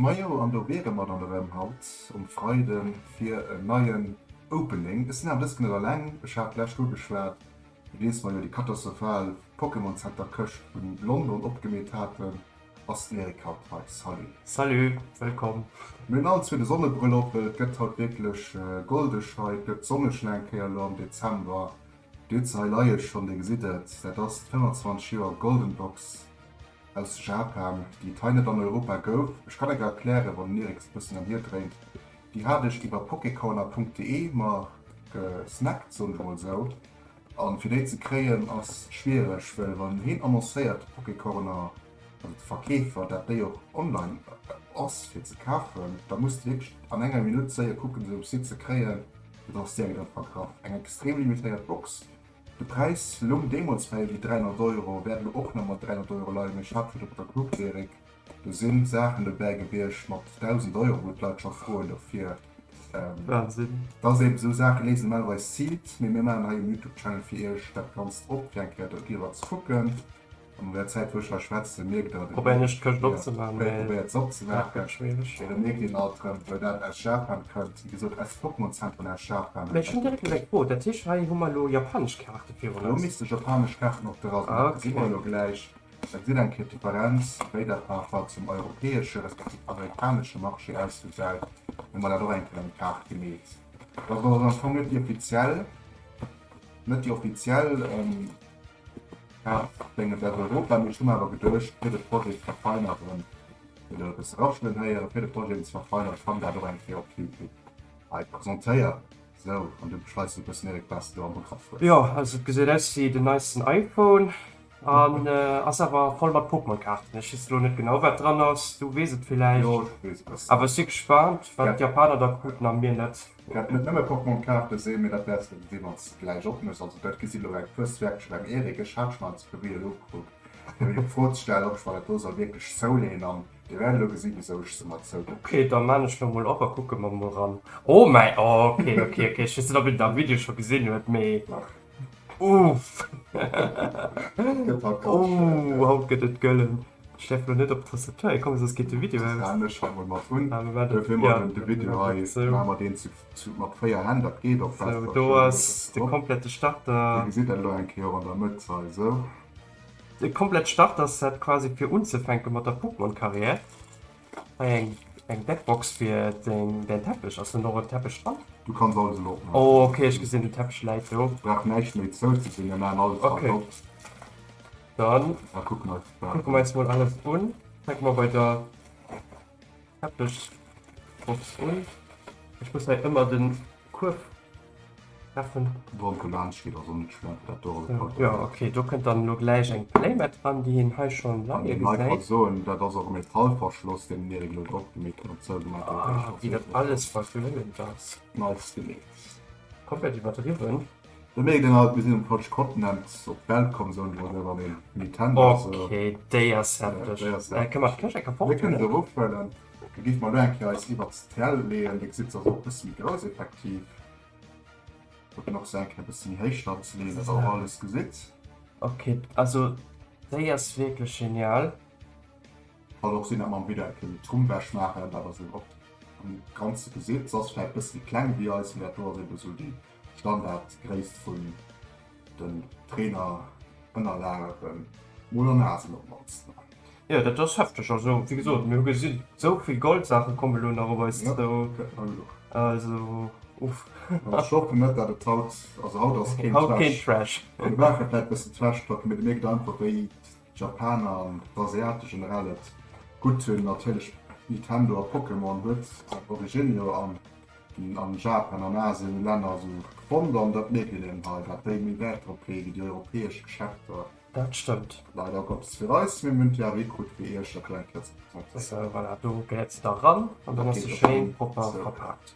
Majo, an do wiere mer dann erëm haut um Freide fir en neien Opening. Ech sinn awer dës Kéier net alleng, ech hat d'lescht ugeschwat, nodeems mer jo déi katastrophal Pokémon Center Këscht vun London opgemeet haten, ass den Eric haut hei. Salut. Salut, wëllkomm. Mir hunn allen zwee de Sonnebrëll op, well et gëtt haut wierklech goldeg hei. Et gëtt sonneg nach eng Kéier elo am Dezember. Dir hutt se hei leie schonn, Dir gesitt et, dat ass d'25 Joer Golden Box aus Japan, déi et hei net an Europa gouf. Ech kann eng erklären, wann den Eric se e bëssen an hier dréint. Déi hat ech iwwer pokecorner.de mer gesnackt, soen ech mol esou. An fir déi ze kréien ass schwiereg, well wann heen annoncéiert, de Pokecorner, also de Verkeefer, dat déi och online ass fir ze kafen, da muss de wierklech an enger Minutt séier kucken se um Site ze kréien, dat ass direkt am Verkaf. Eng extrem limitéiert Box. De Präis loung deemools bei ewéi 300 Euro, wäert elo och nach mat 300 Euro leien, mee ech hat virdu op der gekuckt, Eric, do si Saachen dobäi gewiescht mat 1.000 Euro, wou d'Leit scho froen dofir. Wahnsinn. Dass eben esou Saache léisen normalerweis Seed, mee mir maachen hei um Youtube Channel fir iech dat Ganzt op, fir eng Kéier doriwwer ze kucken. An an der Zäit wou ech hei schwätzen, mierkt der, Probéieren ech d'Këscht opzemaachen, mee probéiert se opzemaachen, dat gëtt schwiereg. Mee da mierkt een alt erëm, wou dat aus Japan kënnt, wéi gesot aus Pokémon Centeren aus Japan. Mee ech hunn direkt elo eng Fro, dat heescht hei hu mer elo japanesch Kaarte virun Elo eis? misste japanesch Kaarten och dra sinn, dat gesi mer elo gläich. Da gesitt eng Kéier d'Differenz, wéi dat par rapport zum europäesche respektiv amerikanesche Marché ausgesäit. Hu mer dat och eng Kéier eng Kaart gemeet. Dat ass am Fong net déi offiziell, net déi offiziell. Kaart déngen aus Europa, mee ech hu mer awer geduecht, fir de Projet ze verfeineren, fir elo e bësse raschelen héieren, fir de Projet ze verfeineren, kann dat och eng Kéier op YouTube hei presentéieren. Sou, an du beschreifs e bëssen, Eric, wat s de do am Begrëff hues. Jo, also et gesäit aus wéi den neisten iPhone an ass awer voll mat Pokémon-Kaarten. Ech weess elo net genau, wat dran ass, du weess et villäicht. Jo, ech weess e bëssen. Awer ech si gespaant, wat d'Japaner da kruten a mir net. Wäert net nëmme Pokémon Kaarte sinn, mee dat wäerts de gesinn, wann s de gläich opmëchs. Also dat gesi lo eng puer Zwergcher beim Eric. Ech hat schonn eis puer Videoen ugekuckt, fir mir déi Fro ze stellen, ob ech mer dat do soll wierklech zouleeën. An dir wäert elo gesinn, wisou ech se mer zouleeën. Ok, da maan ech lo mol op a kucke mer mol ran. Oh mäi, oh ok, ok, ok, ech weess net ob een et am Video scho gesinn huet, mee uff. Gëtt haut ganz schéin. Oh, haut gëtt et gëllen. Ech däerf elo net op d'Tastatur kommen, soss geet de Video aus. Halen ech hei mol mat un. Dofir hu mer de Video hei, maache mer deen mat 4 Hänn, dat geet och besser. Sou, do ass de komplette Starter. Dir gesitt dat elo eng Kéier och an der Mëtt hei, sou. De komplett Starter-Set quasi fir unzefänke mat der Pokémon-Karriär. Hei eng eng Deckbox fir deng däin Teppech. Ass do och en Teppech dran? Du kanns alles elo opmaachen. Oh, okay, ech gesinn den Teppech läit do. Brauch näischt méi zouzesinn, mir maachen alles hei op. Dann Da kucken eis dat kucke mer eis mol alles un. Fänke mer bei der Teppechbox un. Ech muss hei ëmmer de Kuerf treffen. Wann de laanscht geet ass och net schlëmm, dat do ass et haut. Jo, okay, do kënnt dann elo gläich eng Playmat dran, déi een hei schonn leie gesäit. Ech kann soen, dat ass och e Metallverschloss, deen den Erik elo drop gemeet huet an zougemat huet. Ah, wéi dat alles verglënnt ass. Nice gemeet. Komplett iwwerdriwwen. Do mierkt een halt, mir sinn um falsche Kontinent op d'Welt komm, soen ech mol esou, wann een Nintendo esou. Ok, déi ass hefteg. Déi ass hefteg. Kënne mer d'Këscht eng Kéier Mir kënnen se erofhuelen. Da géife mer elo eng Kéier eis iwwert d'TL leeën. Dir gesitt, se ass och e bësse méi grouss effektiv. Kucken och se eng Kéier e bësse méi héich dann ze leeën, dass der och alles gesitt. Ok, also déi ass wierklech genial. Kann och sinn, dat mer am Video eng Kéier méi Trumm wech maachen, dat ass elo. Am Ganze gesitt. Se ass vläit bësse méi kleng wéi eis, mee dat do ass eben esou déi Standardgréisst vun den Trainerënnerlagen, mol an Asien op d'mannst. Jo, dat ass hefteg. Also wéi gesot, mir hu gesinn, esou vill Goldsaache komme lo nach op eis zou. Also uff. Ech hoffen net, dat et haut, also haut ass keen Haut keen Trash. Mir maache vläit bëssen Trash-Talk, mee dir mierkt einfach, wéi D'Japaner an d'Asiate generell et gutt hunn. Natierlech Nintendo a Pokémon huet seng Origine jo an an Japan an Asien Länner esou fonnt an dat mierkt een eben hei, dat déi méi Wäert drop leeë wéi déi europäesch Geschäfter. Dat stëmmt. Leider Gottes fir eis, mee mir hunn d'Jahre kritt fir iech dat do eng Kéier ze presentéieren. Sou, voilà, do gehéiert se da ran an dann ass se schéin propper verpaakt.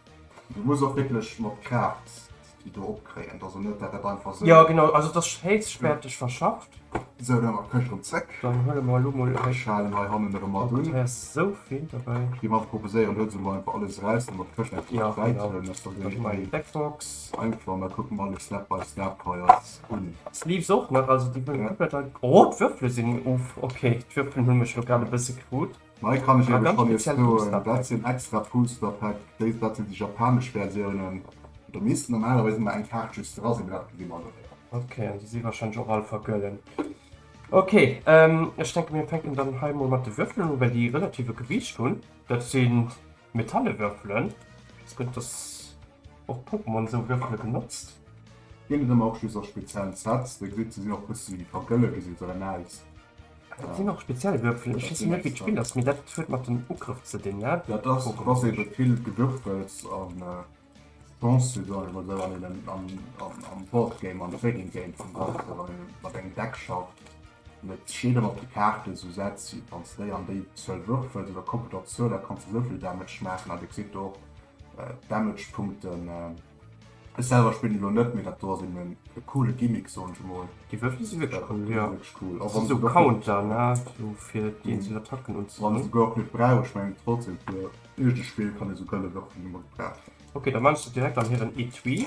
Du muss och wierklech mat Kraaft déi do opkréien. Et ass och net, dat dat einfach esou. Jo, genau, also et ass héichwäerteg verschafft. Sou, dann mat Këscht erëm zréck. Dann huele mer elo mol hei. Ech halen hei hannen erëm mat un. Hei ass esou vill derbäi. Ech géif einfach proposéieren, huel se mol einfach alles eraus, dann mat d'Këscht einfach op d'Säit huelen. Dat ass dann méi. Dann Deckbox. Einfach, an da kucke mer alles Step by Step hei eis un. Sleeves och nach, also déi wëllen komplett hei. Oh, d'Würfele sinn of. Okay, d'Würfelen hunn mech elo grad e bësse krut. Hei kann ech eben schon iech soen, dat sinn extra Booster Pack, déi dat sinn déi japanesch Versiounen. Do misst normalerweis ëmmer eng Kaart just dra sinn, mee dat gesi mer elo net. Ok, an déi si wahrscheinlech och all vergëllen. Ok, ech denke mir fänken dann hei mol mat de Würfelen un, well déi relativ e Gewiicht hunn. Dat si metalle Würfelen. Ech weess guer net, dass och Pokémon esou Würfele benotzt. Ginn et ëmmer och just a speziellen Sets. Dir gesitt, se sinn och e bëssi vergëlle, gesi se erëm aus. Dat sinn och speziell Würfelen. Ech weess net wéi d'Spill ass, mee dat huet mat den Ugrëff ze dinn, ne? Dat ass, dat ass ebe vill Gewürfels an Chance, soen ech mol esou, an eben am, am, am Boardgame, am Trading Game vum Ganzen, wann een mat engem Deck schafft. An et steet ëmmer op de Kaarten esou Sätz wéi, wann s de déi an déi Zuel würfels oder koppelt op d'Zuel, da kanns de esou vill Damage maachen. A dir gesitt do och d'Damage-Punkten. Ech selwer spillen elo net, mee dat do ass eben e coole Gimmick, soen ech emol. Déi Würfel si wierklech cool, jo. Wierklech cool. Och wann se esou Counter, ne, sou fir déi eenzel Attacken unzegoen. Wann se souguer och net brauch, ech mengen trotzdem fir iergend e Spill kann ee sou gëlle Würfel ëmmer gebrauchen. Ok, da maan ech se direkt an hiren Etui,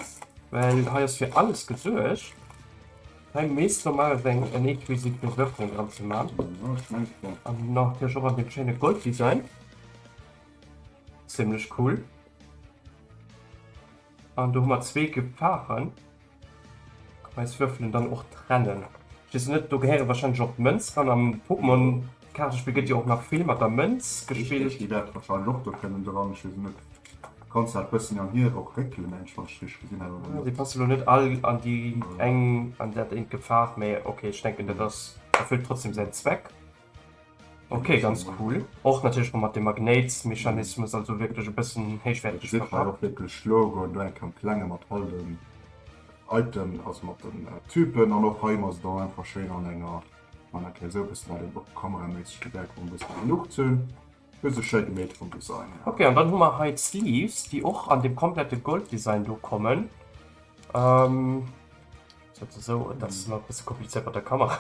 well hei ass fir alles gesuergt. Hei misst normalerweis eng en Etui si fir Würfelen dran ze maan. Jo, ech mengen schonn. An natierlech och an deem schéine Golddesign. Zimlech cool. An do hu mer zwee Gefahren. Kann eis Würfelen dann och trennen. Ech weess net, do gehéiere wahrscheinlech och d'Mënz ran. Am Pokémon Kaartespill gëtt jo och nach vill mat der Mënz gespillt. Déi wäert wahrscheinlech och do kënnen dran. Ech weess net. Kanns dat bëssen an hier och réckelen, mengen ech, wann ech richteg gesinn hat, oder net? Déi passe lo net all an déi eng, an dat eent Gefaach, mee ok, ech denken dat ass, erfüllt trotzdem säin Zweck. Ok, ganz cool. Och natierlech mat dem Magnéitsmechanismus, also wierklech e bëssen héichwäerteg verpackt. Dir gesitt hei och wierklech Logo an do eng am klenge mat all den Item, also mat den Typen an och hei hu mer se dann einfach schéin an enger, an enger Kéier esou e bëssen dat een och kameraméisseg gesäit, wou e bëssen Luucht hunn. Huet sech schéi gemeet vum Design hier. Ok, an dann hu mer hei d'Sleeves, déi och an dem komplette Golddesign do kommen. Dat esou, dat ass nach e bësse komplizéiert mat der Kamera.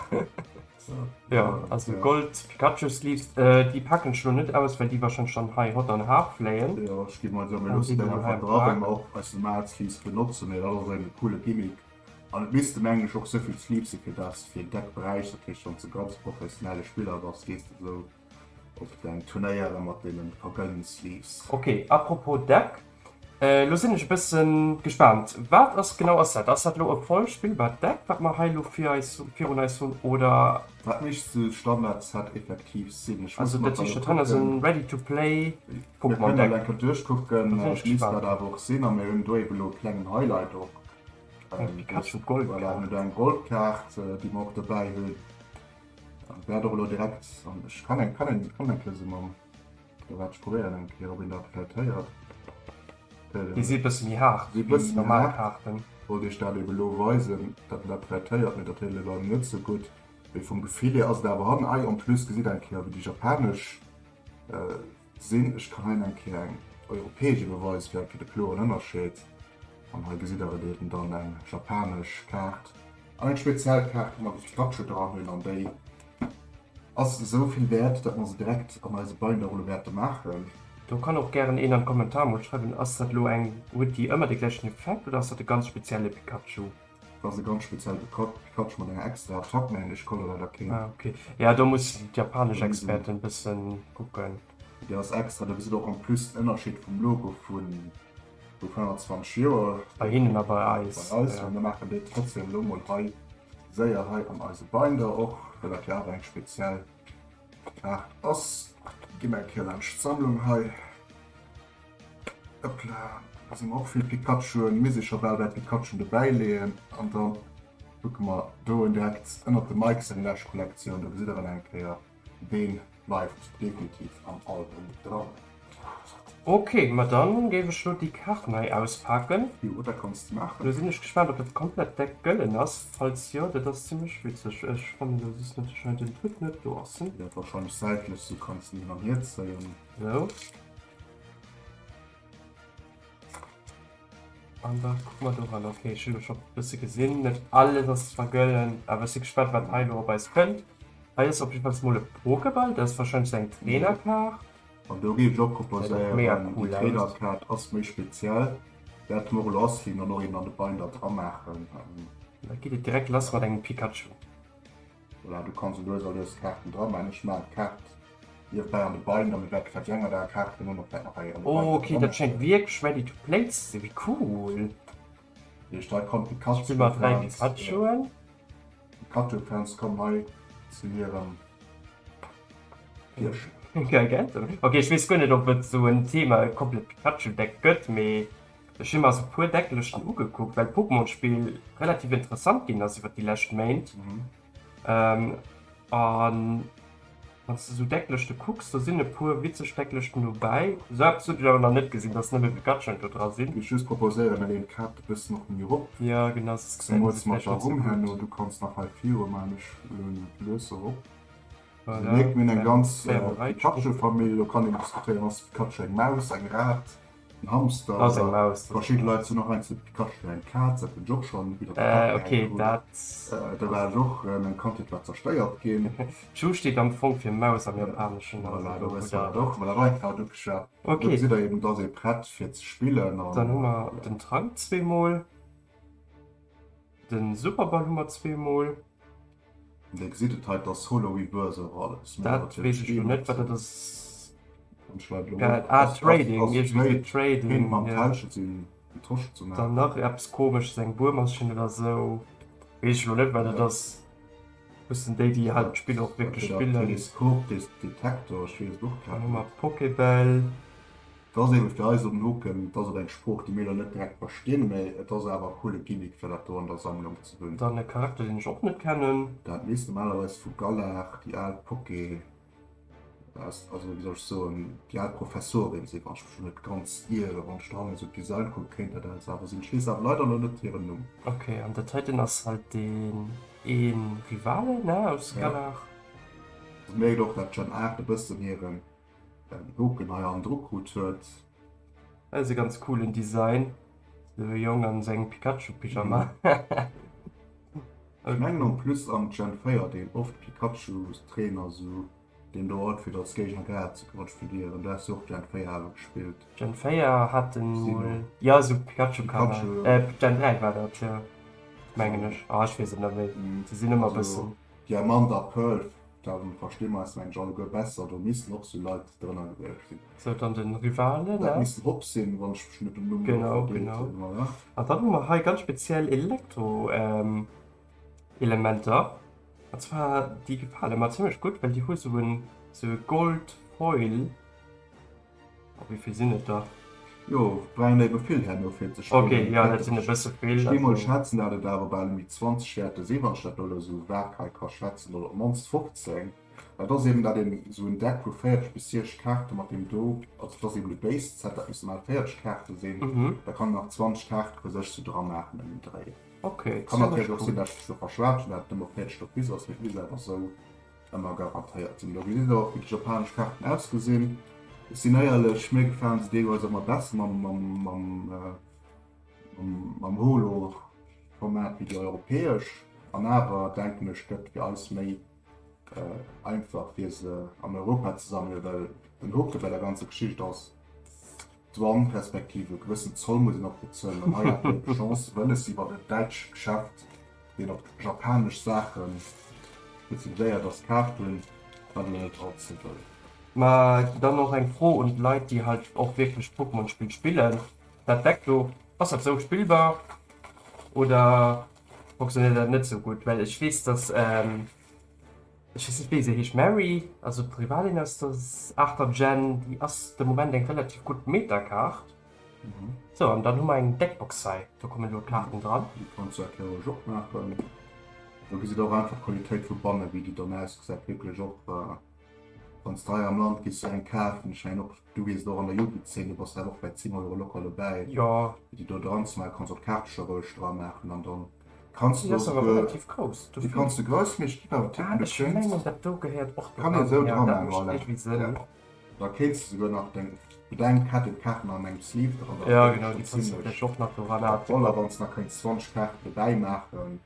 Ja, also Gold Pikachu Sleeves, äh, déi packen ech lo net aus, well déi wahrscheinlech dann hei hott an har fléien. Jo, ech gi mol esou, mir loossen déi einfach dra, well mer och eis normal Sleeves benotzen, mee dat ass eben e coole Gimmick. An et misste mengen ech och souvill Sleeves si fir dass fir en Deck bräichs, dat heescht wann s de ganz professionelle Spiller bass, gees de esou op deng Turnéiere mat deenen vergëllene Sleeves. Ok, apropos Deck, elo sinn ech e bëssen gespaant, wat ass genau ass dat? Ass dat elo e voll spillbart Deck wat mer hei elo fir eis virun eis hunn oder? Dat misst de Standard Set effektiv sinn. Ech muss Also dat heescht dat hei ass en ready to play Mir Pokémon kënnen elo Deck. eng Kéier duerchkucken, Da sinn ech et misst dat gespaant. awer och sinn a mir hunn do eben elo e klengen Highlight och. Eng Pikachu Gold Voilà, mir hunn do eng Goldkaart déi mer och dobäi hunn. Wäert och elo direkt an ech kann eng kann eng kann eng Kéier sou mam da waart ech probéieren eng Kéier ob een dat vläit héiert. Déi si bësse méi haart wéi bësse normal Kaarten. Wollt iech dat ebe lo weisen, dat een dat vläit héiert, mee dat héiert een leider net sou gutt. Mee vum Gefill hier ass et awer han ei en plus gesitt eng Kéier wéi déi japanesch sinn. Ech kann hei eng Kéier eng europäesch ebe weisen fir eng Kéier de kloren Ënnerscheed. An hei gesitt der et eben dann eng japanesch Kaart. An eng speziell Kaart wou mer de Pikachu dran hunn an déi ass esou vill wäert, dat mer se direkt an eise Binder elo wäerte maachen. Do kann och gären een an d'Kommentar mol schreiwen, ass dat elo eng, huet déi ëmmer de gläichen Effekt oder ass dat e ganz spezielle Pikachu? Dat ass e ganz spezielle Pikachu mat enger extra Attack, mä ech kolle leider keen. Ah ok, ja do mussen d'japanesch Experten bëssen kucken. Déi ass extra, do gesitt och en plus den Ënnerscheed vum Logo vu vu 25 Joer. Bei hinnen a bei eis. Bei eis, mä mir maachen déi trotzdem elo mol hei séier hei an eise Binder och, well dat jo awer eng speziell Kaart ass. Gi mer eng Kéier laanscht d'Sammlung hei. Hoppla, do si mer och vill Pikachuen. Mir si scho bal bäi Pikachuen dobäi leeën an da kucke mer do en direkt ënnert dem Mike seng lescht Kollektioun. Do gesitt der en eng Kéier. Deen bleift definitiv am Album dran. Ok, ma dann géif ech lo déi Kaarten hei auspaken. Jo, dat kanns de maachen. Lo sinn ech gespaant ob dat komplett Deck gëllen ass. Falls jo, dat ass zimlech witzeg. Ech fannen lo just natierlech hei den Truc net. Do ass en. Wäert wahrscheinlech säitlech, sou kanns de en hin an hier zéien. Sou. An da kucke mer do ran. Ok, ech hunn elo scho e bësse gesinn, net alles ass zwar gëllen, awer ech si gespaant, wat hei elo op eis kënnt. Hei ass op jiddefalls mol e Pokéball, dat ass warscheinlech sou eng Trainerkaart. An do géif ech och proposéieren, déi Trainerkaart ass méi speziell, wäerte mer och elo aslinn an och eben an de Binder dramaachen. Da geet et direkt lass mat engem Pikachu. Voilà, du kanns elo lues a lues d'Kaarten dra maachen. Ech maachen d'Kaart niewebäi an de Binder. Mir wäerte vläicht déi eng oder aner Kaart duerno nach vläicht nach eng Kéier an de Binder Oh, okay, dat schéngt wierklech ready to play ze sinn. Wéi cool! Heescht, hei kommt Spille mer 3 Pikachu-Fans. Pikachuen. Pikachu-Fans kommen hei zu hirem Pierchen. Geil, gell? Okay, ech weess guer net, ob et esou en Thema, e komplett Pikachu-Deck gëtt, mee Ech hu mer sou puer Decklëschten ugekuckt, well d'Pokémon-Spill relativ interessant ginn ass iwwer déi lescht Méint. A wann s de sou Decklëschte kucks, do sinn e puer witzeg Decklëschten dobäi. Sou eppes hunn ech awer nach net gesinn, dass nëmme Pikachuen do dra sinn. Géif just proposéieren, mir leeën d'Kaart e bëssen och méi erop. Jo, genau, soss gesäit een Zemools se mat vläicht der net sou Rumm gutt. herno. Du kanns nach hei viru maachen, ech lueden et lues erop. Voilà, Mir hunn eng ganz Fährerei. Pikachu-Famill. Do kann een diskutéieren, ass Pikachu eng Maus, eng Rat, en Hamster? Ass eng Maus. Verschidde Leit soen och heiansdo Pikachu wär eng Kaz, dat hunn ech och schonn widder de Äh, Kapp okay, gehat. dat. Do war ech och, meng Kandheet war zerstéiert ginn. Chu steet am Fong fir Maus am Japaneschen, also Voilà, do do hutt wësse mer der dat och. Voilà, hei Kaart ugeschwat. Do Okay. gesitt der eben, et ass ee prett fir ze spillen Dann an. hu mer den Trank zweemol. Den Superball hu mer zweemol. Dir gesitt et hei, et ass Holo Reverse och alles. Dat weess ech lo net, wat dat ass. Ah, Trading, iergendwéi Trading. Mam Tauschen sinn, déi Toschen ze maachen. Dann nach eppes Komesches, eng Buermaschinn oder sou. Weess ech lo net, wat dat ass. Wëssen déi, déi halt d'Spill och wierklech spillen. Teleskop, Detektor, ech weess et och grad Dann hu mer net. Pokébäll. Et ass eben fir eis um Noken, et ass och eng Sprooch, déi mir elo net direkt verstinn, mä et ass awer e coole Gimmick, fir dat do an der Sammlung ze hunn. Dann e Charakter, deen ech och net kennen. Dat weess normalerweis vu Galar, déi al Poké, also wéi soll ech soen, déi al Professorin sinn, wann ech mech elo net ganz ieren. Wann ech do hannen esou d'Design kucken, kéint dat eppes awer sinn. Ech weess awer leider elo net hiren Numm. Ok, an dat heiten ass halt deen ee Rivale, ne, aus Galar. Et mierkt och, dat d'Gen 8 e bëssen hiren Den Hoken hei an Drock krut huet. Dat ass e ganz coolen Design, sou e Jong an sengem Pikachu Pyjama. Ech mengen en plus am Gen 4 deen oft Pikachu Trainer sou deen do Outfit als Géigner gehat ze wann ech studieren. Du has jo och Gen 4 awer gespillt. Gen 4 hat en mol jo sou Pikachu Kanner, äh Gen 3 war dat jo mengen ech, ah ech weess et net méi, se sinn ëmmer bëssen. Diamant a Pearl Da versti mer eis mengen ech alleguer besser. Do missten och sou Leit drënner gewiescht sinn. Sou, dann den Rivale, Dat ne? misst den Hopp sinn, wann ech mech net um Numm elo Genau, verdeelt genau. hunn, voilà. An dann hu mer hei ganz speziell Elektro Elementer. An zwar déi gefale mer zimmlech gutt, well déi hu sou en sou e Gold Foil. Oh, wéi vill sinn et der? Jo, brauchen ebe vill herno fir ze spillen. Ok, jo, dat sinn e bësse vill. Ech géing mol schätzen, dat et awer bal ëm déi 20 wäerte sinn, wann ech dat elo esou vag hei ka schätzen, oder op d'mannst 15. Dat ass eben dat een esou en Deck vu 40 bis 60 Kaarte mat deem do, also dat ass eben de Base Set, dat misste mal 40 Kaarte sinn, da kann een nach 20 Kaarte fir sech sou dra maachen ëm den Dréi. Ok, Kann zimmlech natierlech och cool. sinn, dat ech mech do verschwat hunn, dat et nëmme 40 d'office ass, mee et misst awer esou Ëmmer garantéiert sinn. Do gesitt der och wéi déi japanesch Kaarten ausgesinn. Ech sinn éierlech, mir gefalen se deelweis ëmmer besser mam mam mam mam Holo Format wéi déi europäesch. An awer denken ech gëtt fir eis méi einfach fir se an Europa ze sammelen, well den Hoke bei der ganzer Geschicht ass d'Douane respektiv e gewëssen Zoll muss een och bezuelen. An hei hat mir d'Chance wëll ech se iwwer en däitscht Geschäft deen op japanesch Saachen spezialiséiert ass, kaaft hunn, wat elo net all ze wëll. Ma dann och eng Fro un d'Leit, déi halt och wierklech Pokémon-Spill spillen, Dat Deck do, ass dat sou spillbar oder funktionéiert dat net sou gutt? Well ech weess, dass, ech weess net wéi se heescht, Mary, also d'Rivalin aus der aachter Gen, déi ass de Moment eng relativ gutt Meta-Kaart. Sou, an dann hu mer eng Deckbox hei, do kommen elo d'Kaarten dran. Déi kanns du erkläerlech opmaachen. Do gesitt och einfach d'Qualitéit vu banne wéi déi dann ausgesäit, wierklech och. Wann s de hei am Land gees du eng kafen, ech mengen och du weess et och an der Jugendzeen, du bass awer och bei 10 Euro locker dobäi, Jo. fir déi do dran ze maachen. Kanns och d'Kaartecher roueg dra maachen an dann kanns Déi de ass awer souguer, relativ grouss, déi dofir. kanns de grouss, mee ech ginn awer Tippen, Ah, du ech kéints, mengen dat do gehéiert och kann een doran, esou jo, dra dat maachen, mécht voilà, iergendwéi Sënn. ja. Da kéints de souguer nach deng Bedenk-Kette, d'Kaarten an engem Sleeve dran, dat Jo, wier genau, schonn déi kanns de zimlech vläicht och nach doran, ah, voll. A wann s de nach kéints 20 Kaarten dobäi maachen.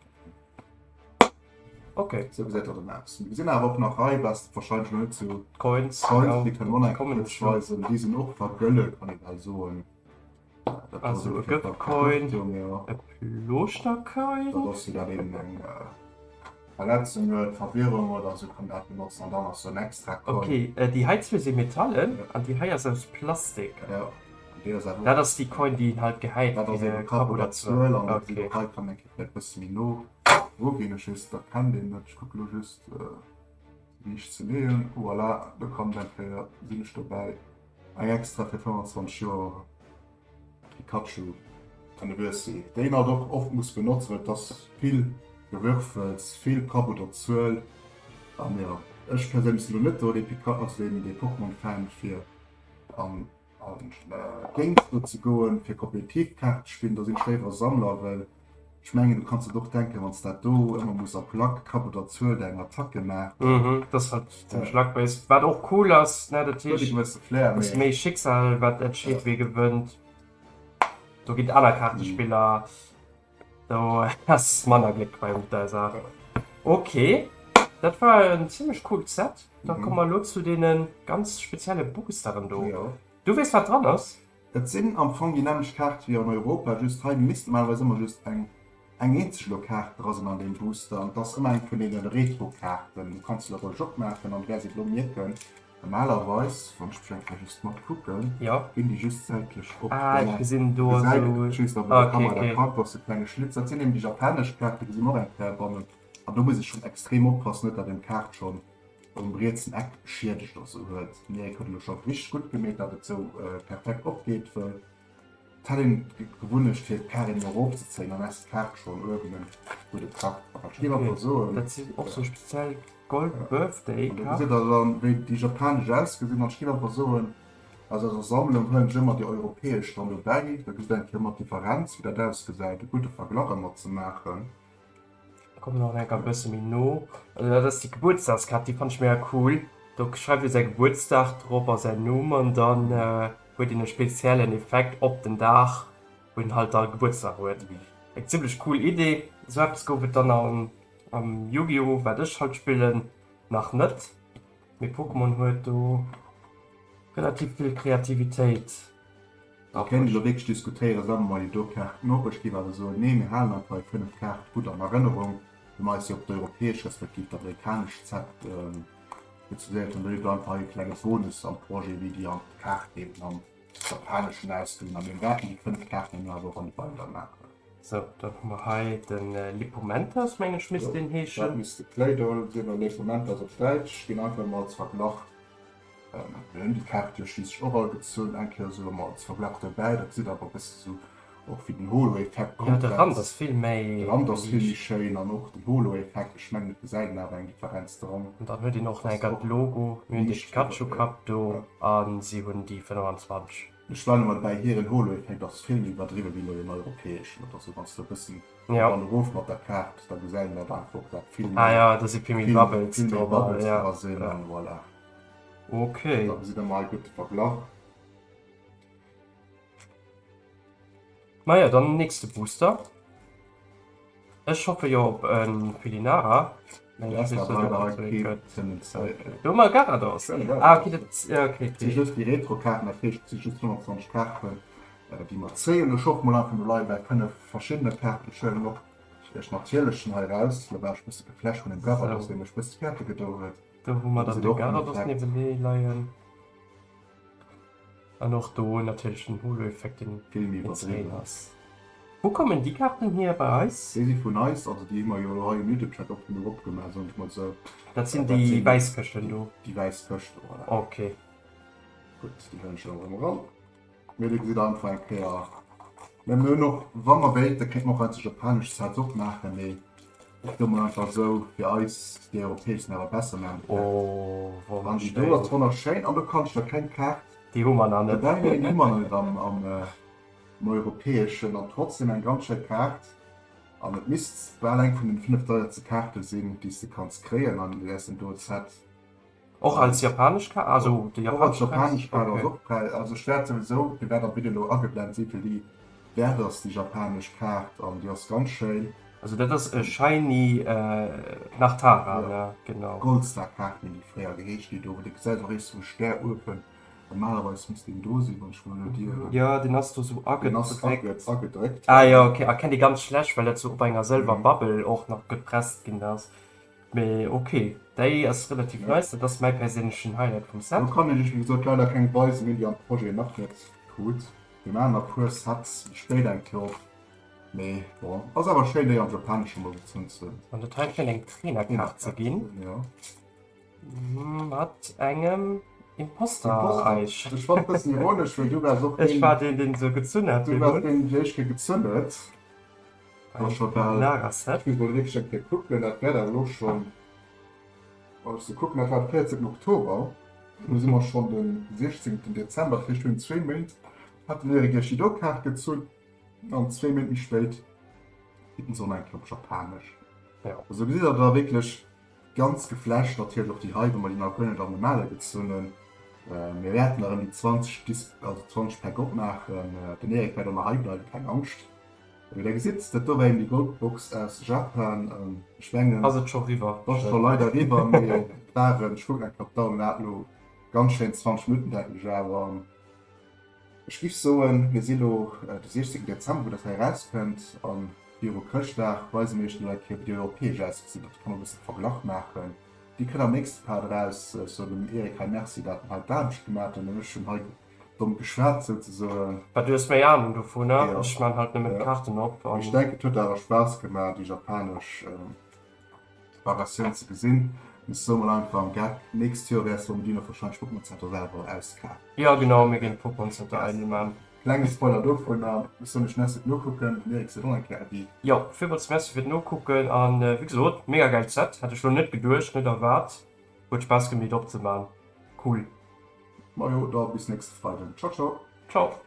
Okay. Sou gesäit dat dann aus. Mir gesinn awer och nach hei, was wahrscheinlech noch net zu Coins, Coins, genau. déi kënnen wir och nach Kommen kurz weisen. Déi sinn och vergëlle, kann ee bal soen. Dat Also ass e eng fir Gëftcoin, Vergiftung, ja. e Plooschter-Coin. Dat ass jo dat eben eng Verletzung huet, Verwirrung oder sou kann dat benotzen. An dann ass sou en extra Coin. Okay, déi hei zwee si Metallen Ja. an déi hei ass aus Plastik. Ja, an déi ass awer Dat och, ass déi Coin, déi een halt gehäit dat ass fir eben Kapp Kapp oder oder Zuel. Zuel. An dat sinn Okay. och hei kann eng Kéier vläicht bësse méi no. Wou ginn ech just, dat kennt een net, ech kucke lo just riicht ze leeën, voilà, do kann eng Kéier, sinn ech dobäi, eng extra fir 25 Joer Pikachu Anniversary, déi een halt och oft muss benotzen, well et ass vill Gewürfels, vill Kapp oder Zuel an jo, ech perséinlech sinn lo net do dee Pika, also deen dee Pokémon Fan fir an. An géint do ze goen fir kompetitiv Kaart ze spillen, do sinn ech léiwer e Sammler, well ech mengen du kanns et och denken, wann s dat do ëmmer muss a Plack, Kapp oder Zuel deng Attacke maachen. Mhm, dat ass halt zimmlech luck-based, wat och cool ass, ne, dat Huet e heescht gewësse Flair, ass mee méi Schicksal wat entscheet ja. wee gewënnt. Do ginn aner Kaartespiller, do ass manner Gléck bei der Saach. Ok, dat war en zimmlech coolt Set. Da komme mer elo zu deene ganz spezielle Boosteren do. Jo. Du weess wat dran ass? Et sinn am Fong déi nämmlecht Kaarte wéi an Europa, just hei misst normalerweis ëmmer just eng eng eenzeg elo Kaart dra sinn an deem Booster an et ass ëmmer eng vun deene Retro-Kaarten. Du kanns se elo roueg opmaachen an du wäers et elo mierken, normalerweis, wann ech mech eng Kéier just mat kucken, Jo. ginn déi just säitlech op. Ah, ech Voilà. gesinn do Gesäit esou. et just, awer der Okay, Kamera dat okay. kann, do ass e klenge Schlitz. Dat sinn eben déi japanesch Kaarten, gesi mer och eng Kéier bannen. An do muss ech schonn extrem oppassen, net dat een d'Kaart schonn um rietsen Eck beschiedegt oder sou huet. Mee et huet elo scho richteg gutt gemeet, dat et sou perfekt opgeet, wëll et hat een d'Gewunnecht fir d'Kaart eben erofzezéien, dann ass d'Kaart schonn uewen en gudde Krack. An ech géif Okay, einfach soen, dat sinn och sou speziell Gold Birthday an do Kaart. gesitt der dann wéi déi japanesch ausgesinn. An ech géif einfach soen, aus eiser Sammlung huelen ech ëmmer déi europäesch dann dobäi, da gesitt der eng Kéier ëmmer d'Differenz wéi dat ausgesäit, e gudde Verglach ëmmer ze maachen. Kommen nach enker e bësse méi no. Also dat ass déi Gebuertsdagskaart, déi fannt ech mega cool. Do schreift ee säi Gebuertsdag drop a säin Numm an dann huet een e speziellen Effekt op den Dag, wou een halt da Gebuertsdag huet. Eng zimmlech cool Idee. Esou eppes gouf et dann am am Yu-Gi-Oh! Wat ech halt spillen, nach net. Mee Pokémon huet do relativ vill Kreativitéit. Da kéint een elo wierklech diskutéieren, sammele mer déi do Kaarten op? Ech géif awer soen, nee, mir halen einfach déi 5 Kaarte gutt an Erënnerung, well mer eis jo op d'europäesch respektiv d'amerikanesch Set spezialiséiert hunn. Do huet einfach e klenge Bonus am Projet, wéi déi an d'Kaarten eben am Japaneschen ausgesinn. A mir wäerten déi 5 Kaarten eben awer och an de Binder maachen. Sou, dann hu mer hei de Lipomentas, mengen ech misst deen heeschen. Dat misst de Claydol sinn, oder Lipomentas op Däitsch. Ginn einfach emol als Verglach Mir hunn déi Kaart jo schliisslech och all gezunn, eng Kéier esou emol als Verglach dobäi. Dat gesitt awer e bësse sou och wéi den Holo-Effekt Jo, de Rand ass vill méi De Rand ass vill méi schéin an och den Holo-Effekt, ech mengen et gesäit een awer eng Differenz dran. An dann huet een och nach eng Kéier d'Logo. Mir hunn de Pikachu-Kapp do a si hunn déi 25. Ech war nëmmer dobäi, hiren Holo-Effekt ass vill méi iwwerdriwwe wéi elo deen europäeschen oder sou. Wann s de e bëssen Ja. Wann erof mat der Kaart, da gesäit een dat einfach och, dat vill Ah méi, ja, da si vill méi vill, Bubbles vill méi drop a Bubbles ja, dra sinn ja. an voilà. Okay. Da gesitt der mol e gudde Verglach. Maja, dann nächste Booster. Ech hoffe jo op e Felinara. Mä Dat ech weess ass net, ob leider et esou ee kee gëtt. tendenziell. Do hu mer e Garados. Schöne Ah, okay, Garados. dat, ja, okay, Et si okay. just déi Retro-Kaarten, dat heescht, et si just 25 Kaarten, déi mer zéien. Ech hoffe mol einfach, mir bleiwe bäi 5 verschiddene Kaarten. Ech huelen och Iech natierlechen hei raus. Lo war ech e bësse geflasht vun dem Garados, Sou. dee mech e bësse fäerte gedo huet. Do hu mer Do dann gesitt de och den Garados Effekt. niewenee leien. An och do natierlech den Holo-Effekt, deen Vill méi insane iwwerdriwwen. ass. Wou kommen déi Kaarten hier bei eis? Déi si vun eis, also déi hu mer jo elo hei um Youtube-Chat och genuch opgemaach, soen ech mol sou. Dat sinn déi wäiss Këschten do? Déi wäiss Këscht do, voilà. Ok. Gutt, déi huelen ech dann erëm eran. Mee dir gesitt einfach eng Kéier, mir hunn och, wa mer wéilten, kéinte mer och eis japanesch Sets opmaachen, mee ech soe mol einfach esou, fir eis, déi europäesch sinn awer besser am Endeffekt. Oh, An déi do wonnerschéin. ass wonnerschéin an do kann ech der keng Kaart Déi hu mer nach net. dobäi hunn, déi hu mer nach net am, am. Am europäeschen an trotzdem eng ganz schéi Kaart an et misst bal eng vun den 5 deierste Kaarte sinn déi s de kanns kréien an aus dem do Set. Och als japanesch Kaart, also déi Och als japanesch Kaart japanesch Kaart ass okay. och präis, also ech wäert souwisou, déi wäert am Video elo ageblent sinn, wéivill déi wäert ass déi japanesch Kaart an déi ass ganz schéin. Also dat ass e shiny Nachtara, Jo, ne? Genau. Goldstar Kaart hunn déi fréier geheescht déi do, déi gesäit och eréischt sou e Stär uewen. Normalerweis misst deen do sinn, wann ech mol elo dieren. Jo, deen ass do sou Deen ass agedréckt. agedréckt. Ah jo, ok, erkennt ee ganz schlecht, well dat sou op enger sëlwer Bubble och nach gepresst ginn ass. Mee ok, déi ass relativ nice. Dat ass mäi perséinlechen Highlight vum Do Set. kann ech iech wéi gesot leider keng weisen, mir hunn déi am Projet nach net krut. Mir maachen nach puer Sets méi spéit eng Kéier op, mee bon, ass awer schéin déi am Japanesche mol gezunn ze hunn. An dat hei schéngt eng Trainerkaart ze ginn. Jo. Mat engem Imposter-Eich. Ech fand bëssen ironesch, well du waars och deen. Ech war deen, deen se gezunn hat. Du waars deen, deen déi éischt Kéier gezunn huet. War scho bal. Nara-Set. Ech muss mol wierklech eng Kéier kucken, dat wär da elo schonn, wann ech se kucken, dat war de 14 Oktober. Elo si mer schonn de 16 Dezember, dat heescht, mir hunn zwéi Méint hat den Eric iech déi do Kaart gezunn an zwéi Méint méi spéit kritt en se och nach eng Kéier op Japanesch. Jo. Also gesitt der da wierklech. Ganz geflasht natierlech och déi hei, wou mer déi nach guer net am normale gezunn hunn. Mir wäerten erëm déi 20 Dis, also 20 Päck opmaachen. Den Eric wäert och nach hei bleiwen, keng Angscht. Wéi der gesitt, dat do war eben déi Goldbox aus Japan. Ech mengen. Ass et scho riwwer? Et ass scho leider riwwer, mee et waren, ech kucken eng Kéier op d'Auer, mir haten elo ganz schéin 20 Minutten, denken ech awer. Ech giff soen, mir si lo de 16 Dezember, wou dat hei erauskënnt, a viru Chrëschtdag weise mir iech nach eng Kéier, wéi déi europäesch ausgesinn, datt kann e bëssen Verglach maachen. Déi kënnt am nächste Part eraus. Ech soen dem Eric hei Merci, dat en hei d'Aarbecht gemaat huet, an ech hunn hei domm geschwat souzesoen. Bah, du hues méi Ahnung dovunner, ech maan halt nëmmen d'Kaarten op. Ech denken, et huet awer Spaass gemaach, déi japanesch. Variatioun ze gesinn. Ech soe mol einfach am Geck, nächst Joer wäers de dir wahrscheinlech Pokémon Center selwer auskafen. Jo genau, mir ginn Pokémon Center eidel man. Klenge Spoiler dovunner, ech soen iech Merci fir d'Nokucken, den Eric seet och eng Kéier Äddi. Jo, villmools Merci fir d'Nokucken an wéi gesot, mega gäilt Set, hätt ech lo net geduecht, net erwaart, huet Spaass gemeet opzeman, cool. Majo, da bis nächste Freiden, ciao ciao. Ciao.